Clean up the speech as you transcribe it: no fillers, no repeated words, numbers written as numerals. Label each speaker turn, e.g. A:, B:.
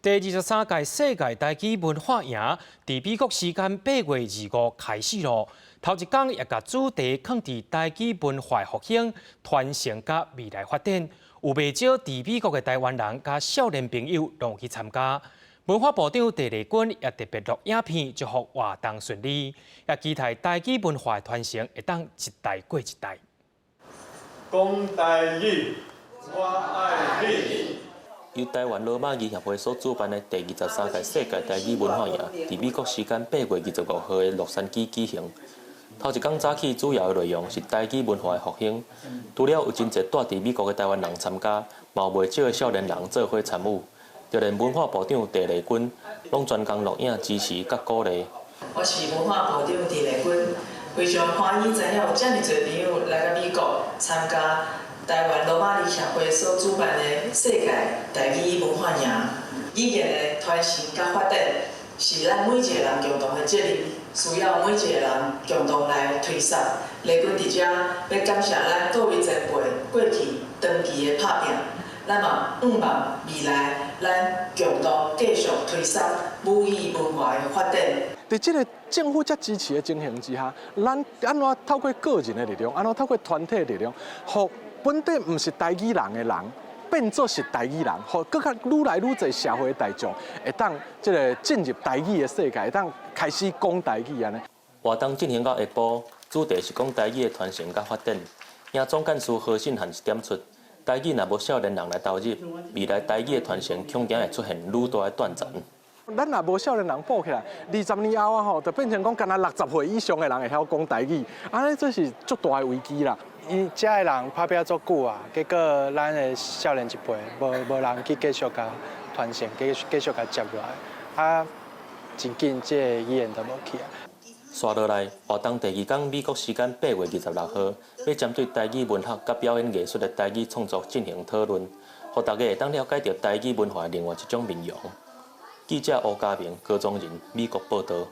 A: 第23屆世界台語文化營，佇美國時間8月25開始囉。頭一工也共主題囥佇台語文化復興、傳承佮未來發展，有袂少佇美國的台灣人佮少年朋友攏去參加。文化部長鄭麗君也特別錄影片祝福活動順利，也期待台語文化傳承會當一代過一代。
B: 講台語，我愛你。
C: 由台灣羅馬字協會所主辦的第23屆世界台語文化營，佇美國時間8月25號的洛杉磯舉行。頭一工早起主要的內容是台語文化的復興，除了有真濟蹛佇美國的台灣人參加，嘛有袂少的少年人做伙參與。就連文化部長鄭麗君，攏專工錄影支持佮鼓勵。
D: 我是文化部長鄭麗君，非常歡喜知影有遮爾濟朋友來到美國參加台灣羅馬字協會所主辦的世界台語文化營。語言的傳承佮發展是咱每一个人共同的責任，需要每一个人共同來推捒。麗君佇遮欲感謝咱各位前輩過去長期的拍拚，咱嘛向望未來，咱共同繼續推捒母語文化的發展。
E: 佇這个政府遮支持的情形之下，咱按怎透過個人的力量，按怎透過團體的力量，予本底毋是台語人的人，變做是台語人，予閣較愈來愈濟社會大眾會當這个進入台語的世界，會當開始講台語按呢。
C: 活動進行到下晡，主題是講台語的傳承佮發展。營總幹事何信漢是點出，台語若無少年人來投入，未來台語的傳承恐驚會出現愈大的斷層。
E: 咱若無少年人補起來，20年後啊吼，就變成講干焦60歲以上的人會曉講台語，按呢這是足大的危機啦。
F: 𪜶遮的人拍拚足久啊，結果咱的少年一輩無人去繼續共傳承，繼續共接落來，啊，真緊這個語言就無去啊。
C: 紲落來，活動第二工美國時間8月26號，欲針對台語文學佮表演藝術的台語創作進行討論，予大家會當了解著台語文化的另外一種面容。記者吳家明、高宗仁，美國報導。